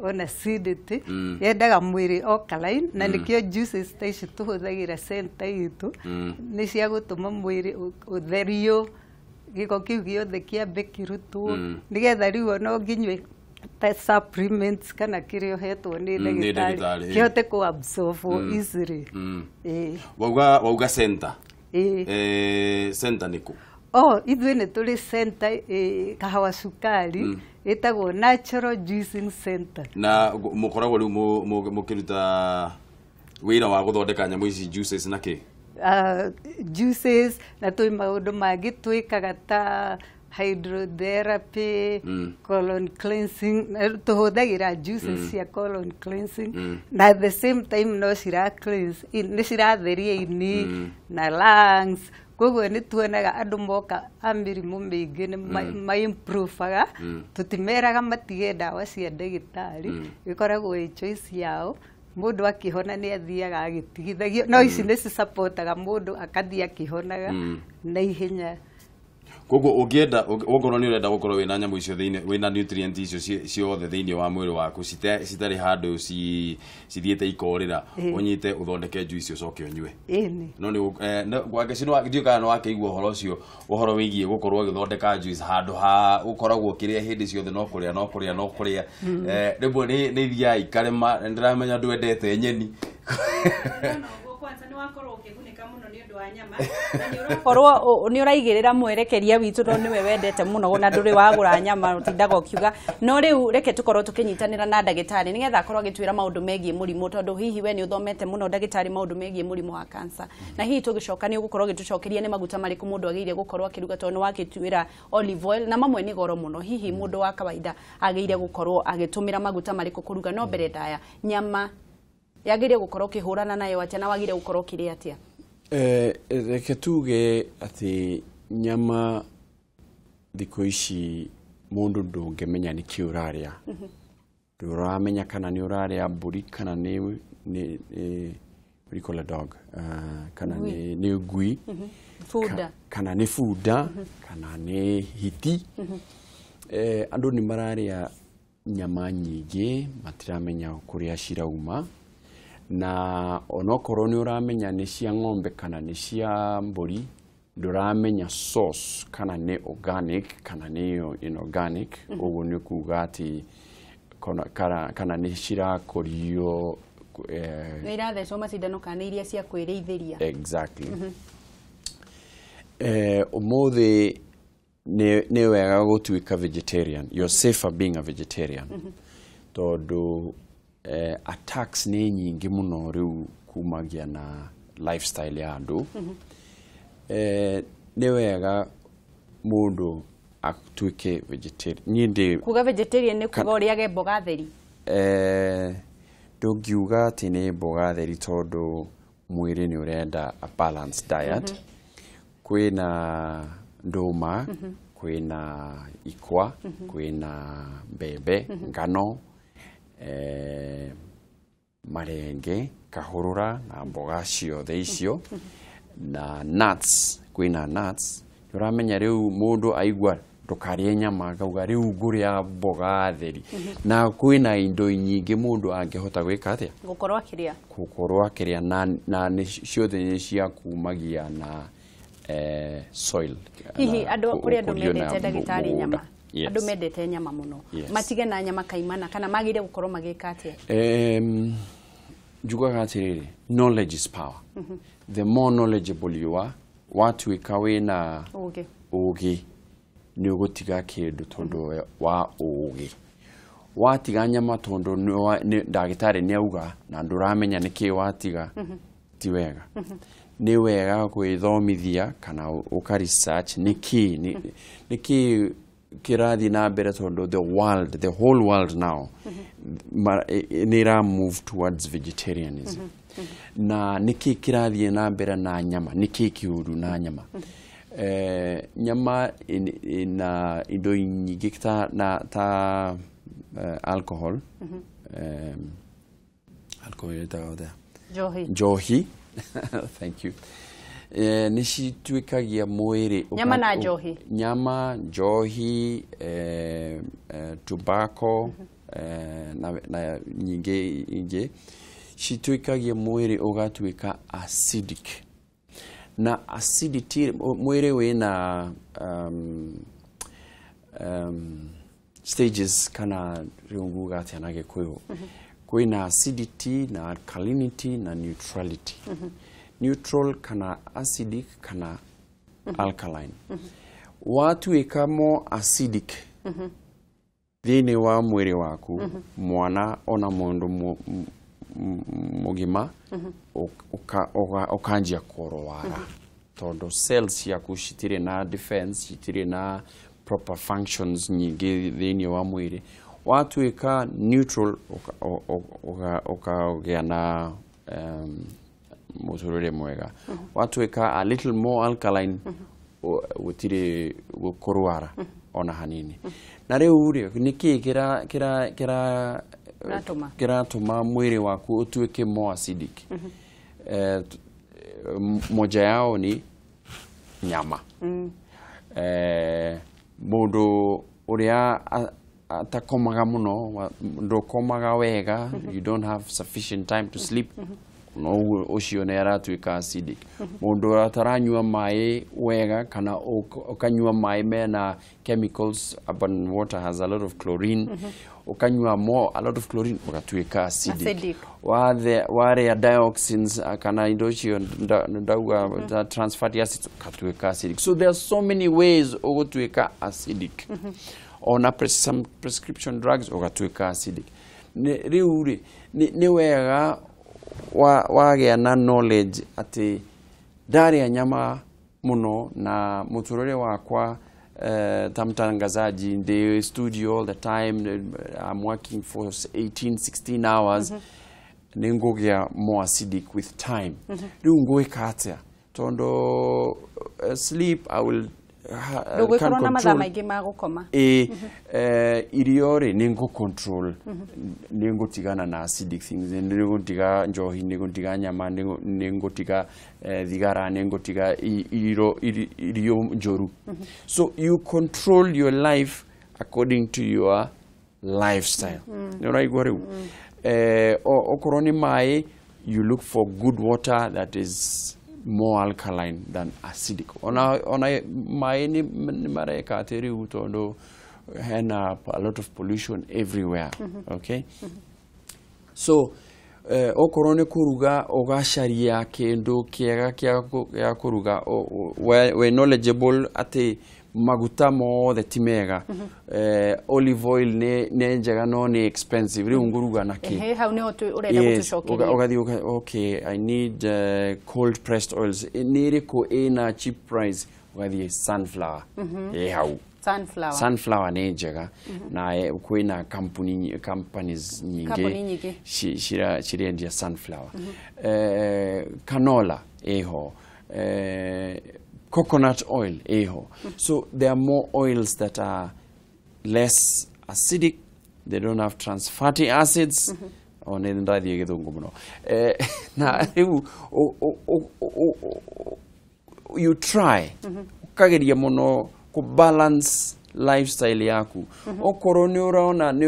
ona acidity yendaga mwĩrĩ alkaline na nĩkĩo juices ta ici tũhũthagĩra center itũ nĩ cia gũtũma mwĩrĩ ũtherio gĩko kĩu gĩothe kĩambe kĩrutwo nĩgetha rĩu ona ũngĩnyue ta supplements kana kĩrĩa ũhetwo nĩ ndagĩtarĩ kĩhote kũ absorb easily. Wauga center center nĩ kũ? Oh, ithuĩ nĩ tũrĩ center Kahawa Cukari ĩtagwo Natural Juicing Center. Na mũkoragwo rĩu mũkĩruta wĩra wa gũthondeka nyamũ ici juices na kĩ? Juices na twĩ maũndũ mangĩ twĩkaga ta hydrotherapy, colon cleansing, tũhũthagĩra juices cia colon cleansing na at the same time no cira cleanse, nĩ ciratheria ini na lungs. Koguo nĩ tuonaga andũ moka a mĩrimũ mĩingĩ nĩ ma-improvaga tũtimeraga matige ndawa cia ndagĩtarĩ ĩkoragwo ĩ choice yao mũndũ akĩhona nĩ athiaga agĩtigithagio no ici nĩ cisapotaga mũndũ akathiĩ akĩhonaga na ihenya. Koguo ũngĩenda ũngorwo nĩ ũrenda gũkorwo wĩna nyamũ icio thĩinĩ wĩna nutrient icio ciothe thĩinĩ wa mwĩrĩ waku citarĩ handũ cithiĩte ikorĩra ũnyite ũthondeke juice ũcoke ũnyue. No nĩ gwake cino ndiũ kana nĩ wakĩigua ũhoro ũcio ũhoro wĩgiĩ gũkorwo ũgĩthondeka juice handũ ha ũkoragwo ũkĩrĩa hĩndĩ ciothe no kũrĩa no kũrĩa no kũrĩa rĩmwe nĩ ithiaga ikarema ndĩramenya ndwendete nyeni. Kwanza nĩ wakorwo ũkĩgunĩka mũno nĩ ũndũ wa nyama na nĩ ũrakorwo nĩ ũraigĩrĩra mwerekeria witũ tondũ nĩwe wendete mũno na ndũrĩ wagũra nyama ũtindaga ũkiuga no rĩu reke tũkorwo tũkĩnyitanĩra na ndagĩtarĩ nĩgetha akorwo agĩtwĩra maũndũ megiĩ mũrimũ tondũ hihi we nĩ ũthomete mũno ndagĩtarĩ maũndũ megiĩ mũrimũ wa cancer na hihi tũgĩcoka nĩ ũgũkorwo ũgĩtũcokeria nĩ maguta marĩkũ mũndũ agĩrĩire gũkorwo akĩruga tondũ nĩ wakĩtwĩra olive oil na mamwe nĩ goro mũno hihi mũndũ wa kawaida agĩrĩire gũkorwo agĩtũmĩra maguta marĩkũ kũruga no mbere ndaya nyama yagĩrĩire gũkorwo ũkĩhũrana nayo atĩa na wagĩrĩire gũkorwo ũkĩrĩa atĩa? Reke tuge atĩ nyama thikũ ici mũndũ ndũngĩmenya nĩkĩ ũrarĩa ndũramenya kana nĩ ũrarĩa mbũri kana nĩ what do you call a dog kana nĩ ngui bunda kana nĩ bunda kana nĩ hiti andũ nĩ mararĩa nyama nyingĩ matiramenya kũrĩa cirauma na onokorwo nĩ ũramenya nĩ cia ng'ombe kana nĩ cia mbũri ndũramenya source kana nĩ organic kana nĩ inorganic ũguo nĩ kuga atĩ kana nĩ cirakũrio nĩ irathecwo macindano kana nĩ iria cia kwĩrĩithĩria. Exactly. Ũmũthĩ nĩ wega gũtuĩka vegetarian. You're safer being a vegetarian tondũ attacks nĩ nyingĩ mũno rĩu kumagia na lifestyle ya andũ. Nĩ wega mũndũ atuĩke vegetarian. Niĩ ndĩ kuga vegetarian nĩ kuga ũrĩage mboga theri? Ndũngiuga atĩ nĩ mboga theri tondũ mwĩrĩ nĩ ũrenda a balanced diet. Kwĩna ndũma, kwĩna ikwa, kwĩna mbembe, ngano, marenge, kahũrũra na mboga ciothe icio na nuts, kwĩna nuts. Ũramenya rĩu mũndũ aigua ndũkarĩe nyama akauga rĩu ngũrĩa mboga theri na kwĩna indo nyingĩ mũndũ angĩhota gwĩka atĩa gũkorwo akĩrĩa gũkorwo akĩrĩa na ciothe nĩ cia kumagia na soil. Hihi andũ kũrĩ andũ mendete ndagĩtarĩ nyama andũ mendete nyama mũno matige na nyama kaimana kana magĩrĩire gũkorwo magĩka atĩa? Njugaga atĩrĩrĩ, knowledge is power. The more knowledgeable you are, watuĩka wĩna ũgĩ nĩ ũgũtiga kĩndũ tondũ wa ũgĩ. Watiga nyama tondũ ndagĩtarĩ nĩ auga na ndũramenya nĩkĩ watiga ti wega. Nĩ wega gwĩthomithia kana ũka research nĩkĩ nĩkĩ kĩrathiĩ na mbere, tondũ the world, the whole world now nĩ ĩra move towards vegetarianism. Na nĩkĩ kĩrathiĩ na mbere na nyama? Nĩkĩ kĩũru na nyama? Nyama ina indo nyingĩ ta, na, ta alcohol. Alcohol ĩtagwo atĩa? Njohi. Njohi, thank you. Nĩ cituĩkagia mwĩrĩ Nyama na njohi. Nyama, njohi, tobacco, na nyingĩ ingĩ cituĩkagia mwĩrĩ ũgatuĩka acidic. Na acidity, mwĩrĩ wĩna stages, kana rĩu nguga atĩa na Gĩkũyũ? Kwĩna acidity na alkalinity na neutrality. Neutral kana acidic kana alkaline. Watuĩka more acidic thĩinĩ wa mwĩrĩ waku, mwana ona mũndũ mũgima, ũkanjia kũrwara, tondũ cells ciaku citirĩ na defense, citirĩ na proper functions nyingĩ thĩinĩ wa mwĩrĩ. Watuĩka neutral, ũkagĩa na mũtũrĩre mwega. Watuĩka a little more alkaline, gũtirĩ kũrwara ona hanini. Na rĩu rĩ, nĩkĩ kĩra kĩra kĩra Kĩratũma? Kĩratũma mwĩrĩ waku ũtuĩke more acidic? Moja yao ni nyama. Mũndũ ũrĩa atakomaga mũno, ndũkomaga wega, you don't have sufficient time to sleep, no ũcio nĩ aratuĩka acidic. Mũndũ ataranyua maĩ wega, kana ũkanyua maĩ mena chemicals, urban water has a lot of chlorine, ũkanyua more, a lot of chlorine, ũgatuĩka acidic. Acidic. Warĩa dioxins, kana indo icio ndauga ta trans fatty acids, ũgatuĩka acidic. So there are so many ways ũgũtuĩka acidic. Ona some prescription drugs, ũgatuĩka acidic. Rĩu rĩ, nĩ wega wagĩa na knowledge atĩ ndarĩa nyama mũno na mũtũrĩre wakwa, ta mtangazaji ndi studio all the time, I'm working for 18 16 hours, nĩ ngũgĩa more acidic with time. Rĩu ngwĩka atĩa? Tondũ sleep I will Ndũgwĩkorwo na mathaa control. Maingĩ ma gũkoma. Ĩ, irio rĩ, nĩ ngũ control, nĩ ngũtigana na acidic things, nĩ ngũtiga njohi, nĩ ngũtiga nyama, nĩ ngũtiga thigara, nĩ ngũtiga irio njũru. So you control your life according to your lifestyle. Nĩ ũraigua? Rĩu okorwo nĩ maĩ, you look for good water that is more alkaline than acidic. Ona maĩ nĩ mareka atĩ rĩu, tondũ hena a lot of pollution everywhere, okay? So okorwo nĩ kũruga, ũgacaria kĩndũ kĩega gĩa kũruga. We knowledgeable atĩ maguta mothe ti mega. Olive oil nĩ njega no nĩ expensive. Rĩu ngũruga na kĩ? Ehe, hau nĩho ũrenda gũtũcokeria. Ũgathiĩ okay, I need cold pressed oils. Nĩ ĩrĩkũ ĩna cheap price? Ũgathiĩ sunflower, ĩ hau. Sunflower. Sunflower nĩ njega na kwĩna companies Kambuni nyingĩ nyingĩ. Cirendia sunflower. Canola ĩho, coconut oil ĩho. So there are more oils that are less acidic, they don't have trans fatty acids. O nĩ ndathiĩ Gĩthũngũ mũno. Na rĩu you try, ũkageria mũno kũ balance lifestyle yaku. Okorwo nĩ ũrona nĩ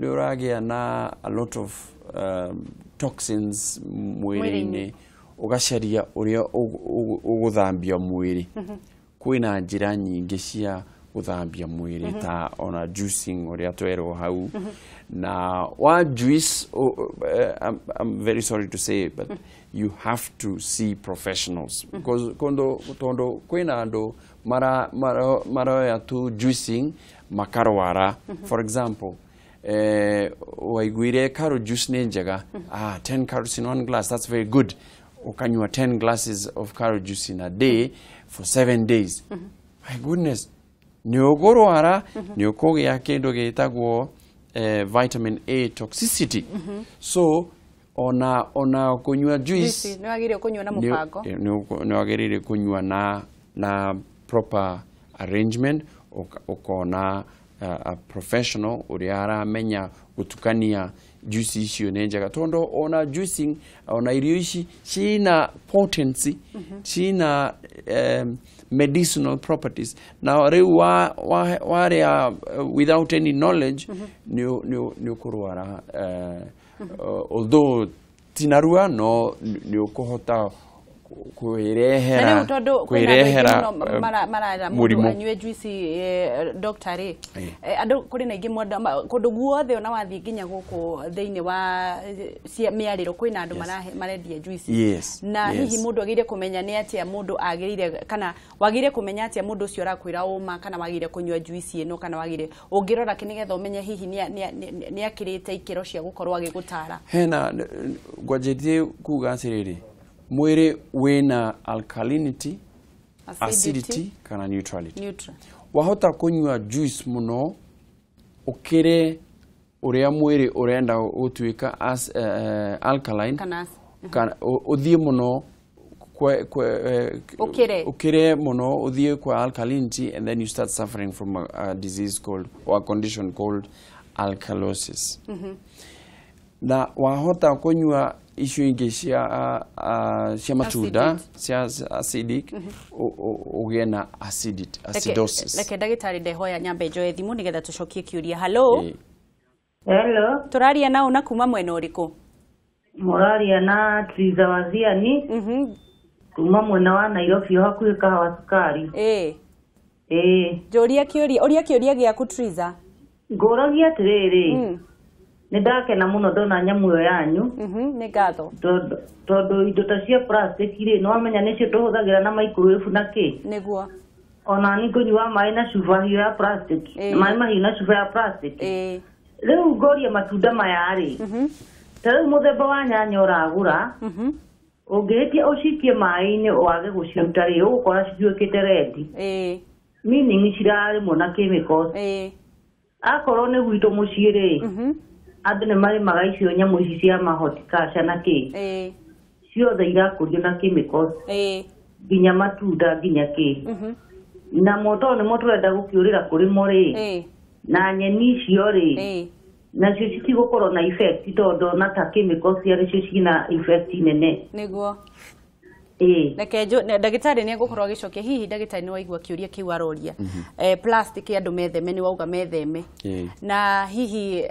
ũragĩa na a lot of toxins mwĩrĩ-inĩ, ũgacaria ũrĩa ũgũthambia mwĩrĩ. Kwĩna njĩra nyingĩ cia gũthambia mwĩrĩ, ta ona juicing ũrĩa twerwo hau. Na wa juice, I'm very sorry to say, but you have to see professionals, because kondo tondo kwĩna andũ maroya tu juicing makarwara. For example, Waiguire carrot juice nĩ njega, 10 carrots in one glass, that's very good. Ũkanyua 10 glasses of carrot juice in a day for 7 days. My goodness, nĩ ũkũrwara, nĩ ũkũgĩa kĩndũ gĩtagwo vitamin A toxicity. So ona kũnyua juice nĩ wagĩrĩire kũnyua na mũbango, nĩ wagĩrĩire kũnyua na proper arrangement, ũkona a professional ũrĩa aramenya gũtukania juice icio nĩ njega, tondũ ona juicing, ona irio ici cina potency, cina medicinal properties. Na rĩu warĩa without any knowledge, nĩ ũkũrwara, although tinarua, no nĩ ũkũhota kwĩrehera kwĩrehera mũrimũ. Anyue juice, doctor rĩ, andũ kũrĩ na ingĩ kũndũ guothe, ona wathiĩ nginya gũkũ thĩinĩ wa mĩarĩro kwĩna andũ marendia juice. Na hihi mũndũ agĩrĩire kũmenya nĩ atĩa mũndũ agĩrĩire, kana wagĩrĩire kũmenya atĩa mũndũ ũcio ũrakwĩra ũma, kana wagĩrĩire kũnyua juice ĩno, kana wagĩrĩire ũngĩrora kĩ nĩgetha ũmenye hihi nĩ akĩrĩte ikĩro cia gũkorwo agĩgũtara? Hena ngwanjĩtie kuga atĩrĩrĩ, mwĩrĩ wĩna alkalinity, acidity kana neutrality. Neutral. Wahota kũnyua juice mũno ũkĩre ũrĩa mwĩrĩ ũrenda gũtuĩka as alkaline, kana ũthiĩ mũno ũkĩre mũno ũthiĩ kwa alkalinity, and then you start suffering from a disease called, or a condition called alkalosis. Na wahota kũnyua icio ingĩ cia matunda cia acidic, ũgĩe na acidosis. Reke ndagĩtarĩ ndehoya nyambe njoe thimũ nĩgetha tũcokie kĩũria. Hello. Hello. Tũraria nao na kuma mwena ũrĩkũ? Mũraria na Triza Waziani kuma mwena wa Nairobi, hakuhĩ Kahawa Sukari. Njũria kĩũria, ũria kĩũria gĩaku Triza. Ngũragia atĩrĩrĩ, nĩ ndakena mũno ndona nyamũ ĩyo yanyu. Nĩ ngatho. Tondũ indo ta cia plastic rĩ, nĩ wamenya nĩcio tũhũthagĩra na microwave na kĩ. Nĩguo. Ona niĩ ngũnyua maĩ na cuba hiũ ya plastic, maĩ mahiũ na cuba ya plastic. Rĩu ngoria matunda maya rĩ, ta rĩu mũthemba wa nyanya ũragũra, ũngĩhĩtia ũcikie maĩ-inĩ wage gũciruta rĩ, ũgũkora cituĩkĩte red. Meaning cirarĩmwo na chemicals. Akorwo nĩ gwitũ mũciĩ rĩ, andũ nĩ marĩmaga icio nyamũ ici cia mahorticulture na kĩ, ciothe irakũrio na chemicals, nginya matunda nginya kĩ. Na mo tondũ nĩmo tũrenda gũkĩũrĩra kũrĩ mo rĩ, na nyeni icio rĩ, nacio citigũkorwo na effect, tondũ ona ta chemicals ciarĩcio cina effect nene. Nĩguo. Reke ndagĩtarĩ nĩ egũkorwo agĩcokia. Hihi ndagĩtarĩ nĩ waigua kĩũria kĩu aroria? Plastic andũ metheme, nĩ wauga metheme. Na hihi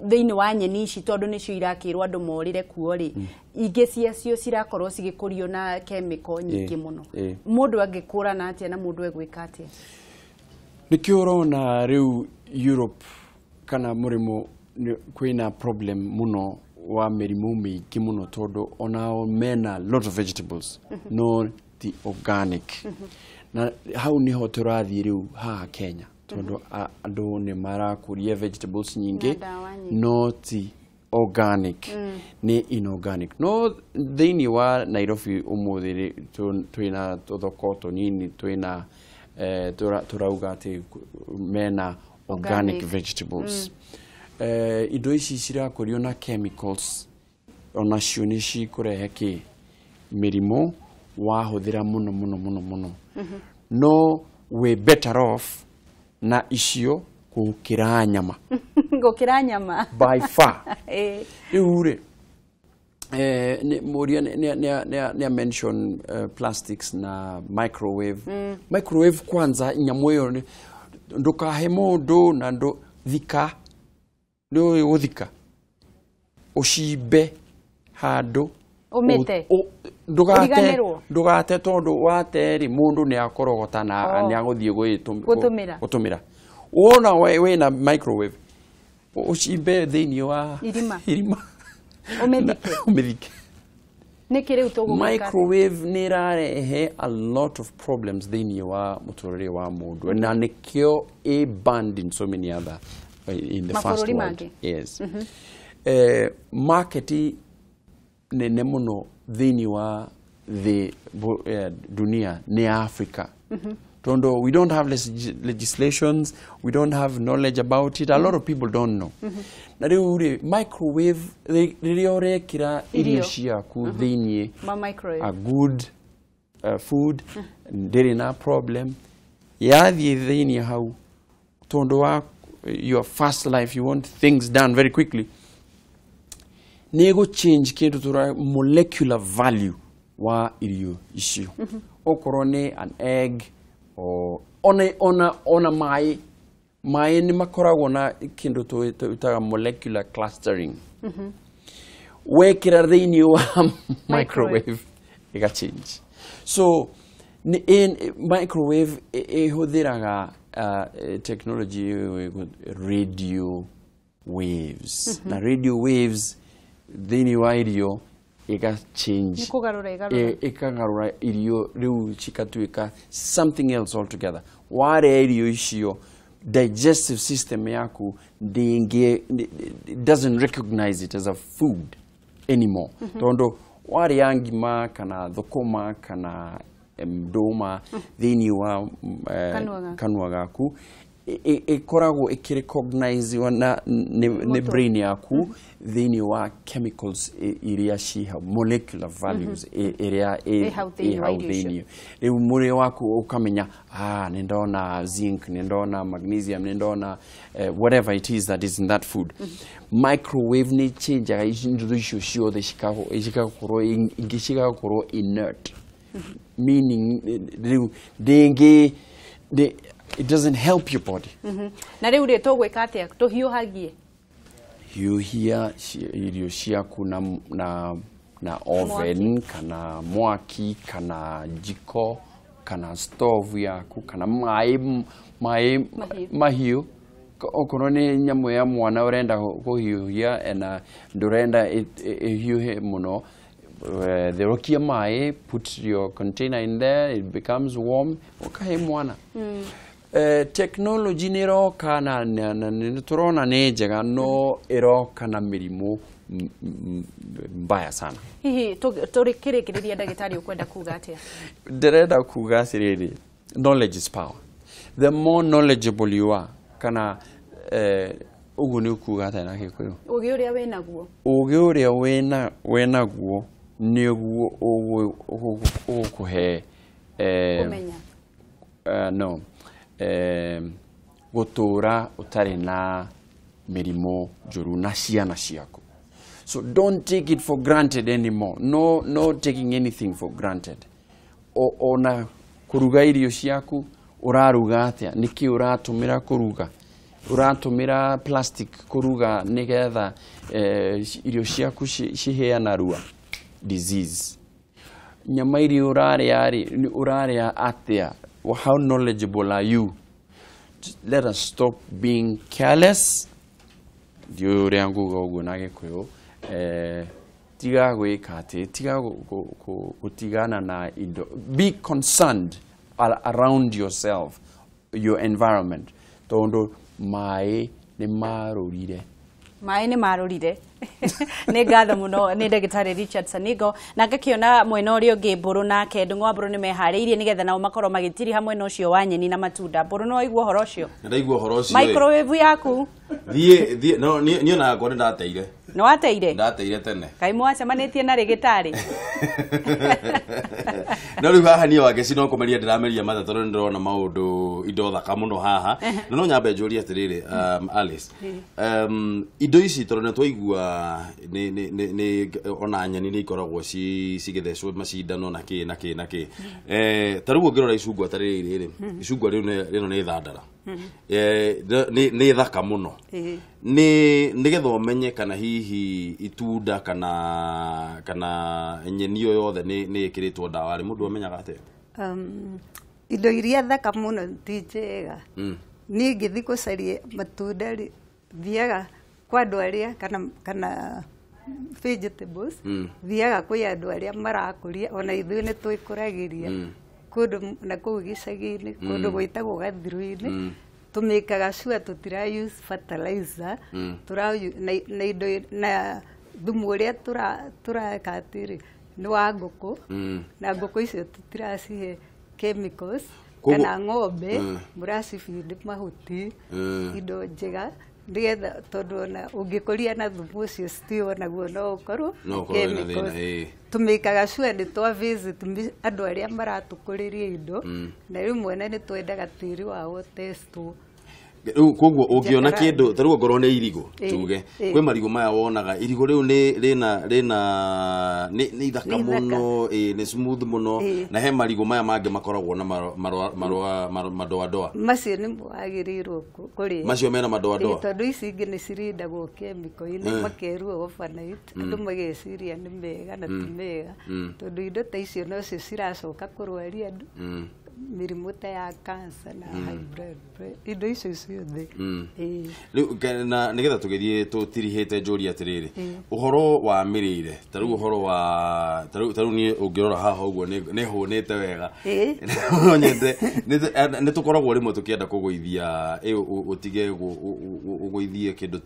thĩinĩ wa nyeni ici, tondũ nĩcio irakĩrwo andũ morĩre kuo rĩ, ingĩ ciacio cirakorwo cigĩkũrio na chemical nyingĩ mũno. Mũndũ angĩkũrana atĩa na mũndũ egwĩka atĩa? Nĩkĩo ũrona rĩu Europe kana mũrĩmo kwĩna problem mũno wa mĩrimũ mĩingĩ mũno, tondũ onao mena lot of vegetables no ti organic. Na hau niho tũrathiĩ rĩu haha Kenya, tondũ andũ nĩ marakũria vegetables nyingĩ no ti organic, nĩ inorganic. No thĩinĩ wa Nairobi ũmũthĩ twĩna tũthoko tũnini, twĩna tũrauga atĩ mena organic vegetables. Indo ici cirakũrio na chemicals onacio nĩ cikũrehe kĩ mĩrimũ wahũthĩra mũno mũno mũno mũno. No we better off na icio gũkĩra nyama. Gũkĩra nyama by far. Rĩu rĩ, mũria nĩ mention plastics na microwave. Microwave kwanza nyamũ ĩyo ndũkahe mũndũ na thika, nĩ gũthika ũcimbe handũ ũmĩte, ndũgate, tondũ wate rĩ mũndũ nĩ akorogota na nĩ agũthiĩ gũtũmĩra. Wona wĩna microwave ũcimbe thĩinĩ wa irima, ũmĩthike. Nĩkĩ rĩu tũgũgĩka? Microwave nĩ ĩrarehe a lot of problems thĩinĩ wa mũtũrĩre wa mũndũ, na nĩkĩo ĩ banned in so many other in the first Mabũrũri world. Mangĩ. Yes. Market nene mũno thĩinĩ wa thĩ dunia nĩ Africa, tondũ we don't have legislations, we don't have knowledge about it, a lot of people don't know. Na rĩu rĩ, microwave, rĩrĩa ũrekĩra irio Irio. ciaku thĩinĩ Ma microwave. a good food ndĩrĩ na problem yathiĩ thĩinĩ hau, tondũ wa your fast life, you want things done very quickly, nĩ ĩgũ change kĩndũ tũra molecular value wa irio icio, okorwo nĩ an egg or ona maĩ nĩ makoragwo na kĩndũ twĩtaga molecular clustering. Wekĩra thĩinĩ wa microwave, ĩga change. So microwave ĩhũthĩraga technology ĩyo radio waves, na radio waves thĩinĩ wa irio ĩga change. Nĩ kũgarũra ĩgarũra. Ĩkagarũra irio rĩu cikatuĩka something else altogether. Warĩa irio icio, digestive system yaku ndĩngĩ, it doesn't recognize it as a food anymore, tondũ warĩa ngima kana thũkũma kana ndũma thĩinĩ wa Kanua gaku. Kanua gaku, ĩkoragwo ĩkĩrecogniziwa na nĩ brain yaku thĩinĩ wa chemicals iria ci hau, molecular values ĩrĩa ĩ hau thĩinĩ ĩ wa hau irio icio. Thĩinĩ rĩu mwĩrĩ waku ũkamenya, "Ah, nĩ ndona zinc, nĩ ndona magnesium, nĩ ndona whatever it is that is in that food." Microwave nĩ changeaga indo icio ciothe, cigakorwo ingĩ cigakorwo inert, meaning rĩu ndĩngĩ it doesn't help your body. Na rĩu rĩ, tũgwĩka atĩa? Tũhiũhagie? Hiũhia irio ciaku na oven kana mwaki kana jiko kana stove yaku kana maĩ Mahiũ. Mahiũ. Okorwo nĩ nyamũ ya mwana ũrenda kũhiũhia na ndũrenda ĩhiũhe mũno, therũkia maĩ, put your container in there, it becomes warm, ũkahe mwana. Technology nĩ ĩroka na nĩ tũrona nĩ njega, no ĩroka na mĩrimũ mbaya sana. Hihi tũrĩkĩrĩkĩrĩria, ndagĩtarĩ, ũkwenda kuga atĩa? Ndĩrenda kuga atĩrĩrĩ, knowledge is power. The more knowledgeable you are, kana ũguo nĩ ũkuga atĩa na Gĩkũyũ? Ũgĩ ũrĩa wĩ naguo. Ũgĩ ũrĩa wĩnaguo nĩguo ũgũkũhe Kũmenya. No gũtũra ũtarĩ na mĩrimũ njũru na ciana ciaku. So don't take it for granted anymore. No, no taking anything for granted. Ona kũruga irio ciaku, ũraruga atĩa? Nĩkĩ ũratũmĩra kũruga? Ũratũmĩra plastic kũruga nĩgetha irio ciaku cihĩe narua, disease. Nyama iria ũrarĩa rĩ, ũrarĩa atĩa? How knowledgeable are you? Just let us stop being careless. Ndiũĩ ũrĩa nguga ũguo na Gĩkũyũ. Tiga gwĩka atĩ tiga gũtigana na indo. Be concerned around yourself, your environment, tondũ maĩ nĩ marũrire. Maĩ nĩ marũrire. Nĩ ngatho mũno nĩ ndagĩtarĩ Richard Sanigo, na ngakĩona mwena ũrĩa ũngĩ Mbũrũ nake Ndũng'ũ wa Mbũrũ nĩ meharĩirie nĩgetha nao makorwo magĩtiriha mwena ũcio wa nyeni na matunda. Mbũrũ, no waigua ũhoro ũcio? Ndaigua ũhoro ũcio ĩ. Microwave yaku. Thiĩ no niĩ ona yakwa nĩ ndateire. Nĩ wateire? Ndateire tene. Kaĩ mwacemanĩtie na rĩgĩtarĩ? No rĩu haha niĩ Wangeci no kũmeria ndĩrameria mata, tondũ nĩ ndĩrona maũndũ, indo thaka mũno haha, na no nyambe njũrie atĩrĩrĩ, Alice, indo ici, tondũ nĩ twaigua nĩ ona nyeni nĩ ikoragwo cigĩthecwo macindano na kĩ na kĩ na kĩ. Ta rĩu ũngĩrora icungwa ta rĩrĩ rĩ, icungwa rĩu rĩno nĩ thandara. Nĩ thaka mũno. Nĩ nĩgetha ũmenye kana hihi itunda kana nyeni o yothe nĩ ĩkĩrĩtwo ndawa rĩ, mũndũ amenyaga atĩa? Indo iria thaka mũno ti njega. Niĩ ngĩthiĩ gũcaria matunda rĩ, thiaga kwa andũ arĩa kana vegetables, thiaga kwĩ andũ arĩa marakũria. Ona ithuĩ nĩ twĩkũragĩria kũndũ na kũu gĩcagi-inĩ, kũndũ gwĩtagwo Gathirũ-inĩ. Tũmĩkaga sure tũtira use fertilizer, tũra na indo na thumu ũrĩa tũreka atĩrĩ nĩ wa ngũkũ, na ngũkũ icio tũtiracihe chemicals kana ng'ombe, mũracibindi mahuti, indo njega, nĩgetha tondũ ona ũngĩkũria na thumu ũcio still onaguo no ũkorwo chemicals. Tũmĩkaga sure nĩ twa visit andũ arĩa maratũkũrĩria indo, na rĩmwe nĩ twendaga tĩri wao testwo. Rĩu koguo ũngĩona kĩndũ ta rĩu ongorwo nĩ irigũ tuge kwĩ marigũ maya wonaga irigũ rĩu nĩ rĩna rĩna nĩ ithaka mũno, nĩ smooth mũno, na he marigũ maya mangĩ makoragwo na marũa madoadoa. Macio nĩ wagĩrĩirwo kũrĩa macio mena madoadoa, tondũ ici ingĩ nĩ cirindagwo kemiko-inĩ makerwo overnight, andũ mageciria nĩ mega na ti mega, tondũ indo ta icio nocio ciracoka kũrwaria andũ mĩrimũ ta ya cancer na high blood pressure, indo icio ciothe. Rĩu na nĩgetha tũgĩthiĩ tũtirihĩte njũria atĩrĩrĩ, ũhoro wa mĩrĩire ta rĩu ũhoro wa ta rĩu niĩ ũngĩrora haha ũguo nĩ hũnĩte wega, no nyende nĩ tũkoragwo rĩmwe tũkĩenda kũgũithia ũtige ũgũithie kĩndũ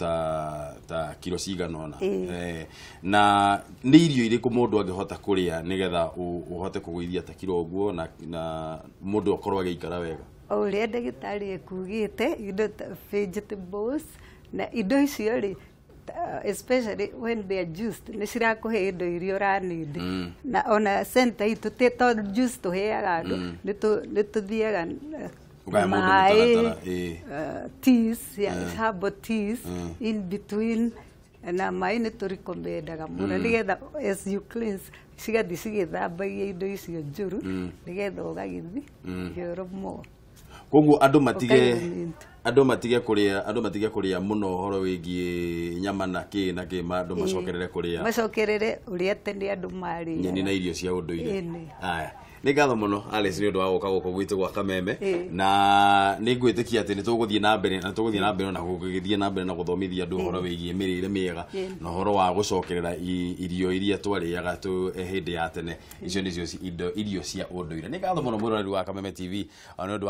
ta kiro cigana ũna, na nĩ irio irĩkũ mũndũ angĩhota kũrĩa nĩgetha ũhote kũgũithia ta kiro ũguo na mũndũ akorwo agĩikara wega? O ũrĩa ndagĩtarĩ ekugĩte, indo ta vegetables na indo icio rĩ, especially when they are juiced, nĩ cirakũhe indo iria ũranindi. Na ona center itũ to juice tũheaga andũ, nĩ tũthiaga maĩ, teas, herbal teas in between, na maĩ nĩ tũrekomendaga mũno nĩgetha as you cleanse cigathiĩ cigĩthambagia indo icio njũru nĩgetha ũgagĩthiĩ kĩoro more. Koguo andũ matige kũrĩa mũno ũhoro wĩgiĩ nyama na kĩ na kĩ, andũ macokerere kũrĩa macokerere ũrĩa tene andũ marĩaga nyeni na irio cia ũndũire. Aya, nĩ ngatho mũno Alice nĩ ũndũ wa gũka gũkũ gwitũ gwa Kameme, na nĩ ngwĩtĩkia atĩ nĩ tũgũthiĩ na mbere na tũgũthiĩ na mbere na gũgĩthiĩ na mbere na gũthomithia andũ ũhoro wĩgiĩ mĩrĩre mĩega na ũhoro wa gũcokerera irio iria twarĩaga hĩndĩ ya tene. Icio nĩcio indo irio cia ũndũire. Nĩ ngatho mũno mwĩroreri wa Kameme TV nĩ ũndũ